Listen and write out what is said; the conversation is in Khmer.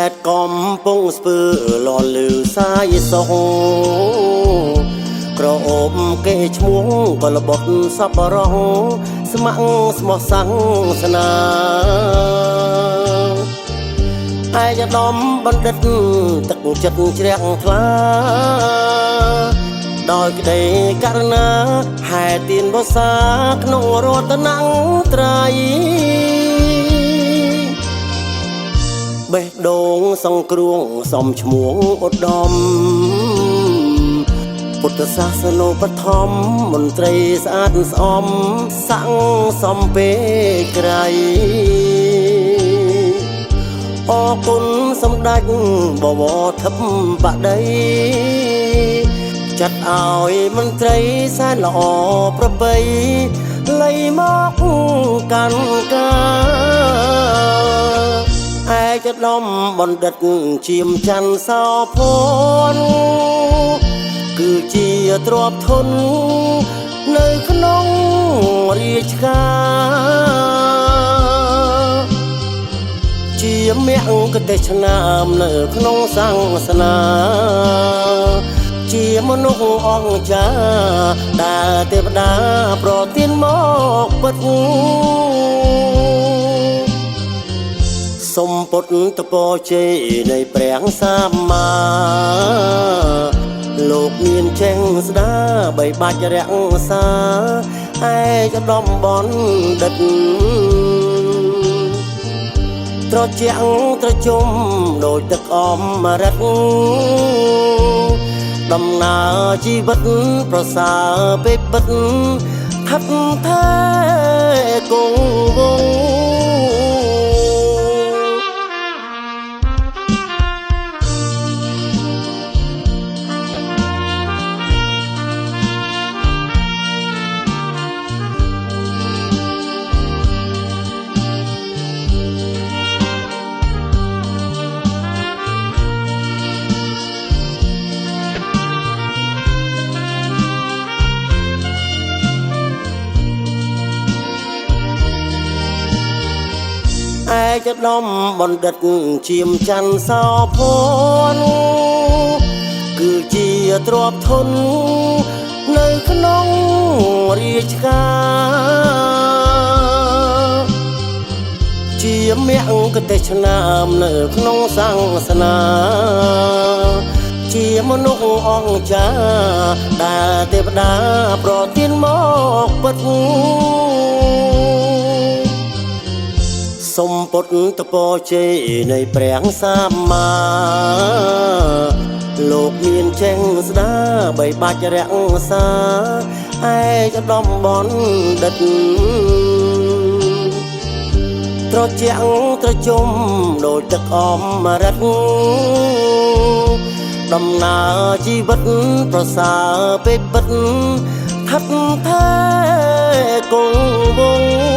ត្តកំពង់ស្ពឺលន់លឺសាយសុខក្រអូបគេឈ្មោះកលបុតសប្បរោះស្ម័គ្រស្មោះសាសនាឯកឧត្តមបណ្ឌិតទឹកចិត្តជ្រះថ្លាដោយក្តីករណាហែទានបសាក្នុងរតនត្រ័យបេះដូងសង្គ្រោះសំឈ្មោះឧត្តមពុទ្ធសាសនូបត្ថម្ភមន្ត្រីស្អាតស្អំស័ង្កសំពេក្រៃអរគុណសម្ដេចបវរធិបតីចាត់ឲ្យមន្ត្រីសែនល្អប្រពៃលៃមកកាន់ការឯកឧត្តមបណ្ឌិតជាមច័ន្ទសោភនគឺជាទ្រព្យធននៅក្នុងរាជការជាមគ្គទេសឆ្នើមនៅក្នុងសាសនាជាមនុស្សអង្គចាដែលទេវតាប្រទានមកពិតសំពុទ្ធពរជ័យនៃព្រះសម្មាលោកមានចេងស្ដាបីបាច់រក្សាឯកឧត្តមបណ្ឌិតត្រជាក់ត្រជុំដោយទឹកអមរិតដំណើរជីវិតប្រសើរពេកពិតថិតថេគង់វង្សឯកឧត្តមបណ្ឌិតជាមច័ន្ទសោភនគឺជាទ្រព្យធននៅក្នុងរាជការជាមគ្គទេសឆ្នើមនៅក្នុងសាសនាជាមនុស្សអង្គចាដែលទេវតាប្រទានមកពិតសំពុទ្ធពរជ័យនៃព្រះសម្មាលោកមានចេងស្ដាបីបាច់រក្សាឯកឧត្តមបណ្ឌិតត្រជាក់ត្រជុំដោយទឹកអមរិតដំណើរជីវិតប្រសើរពេកពិតថិតថេគង់វង្ស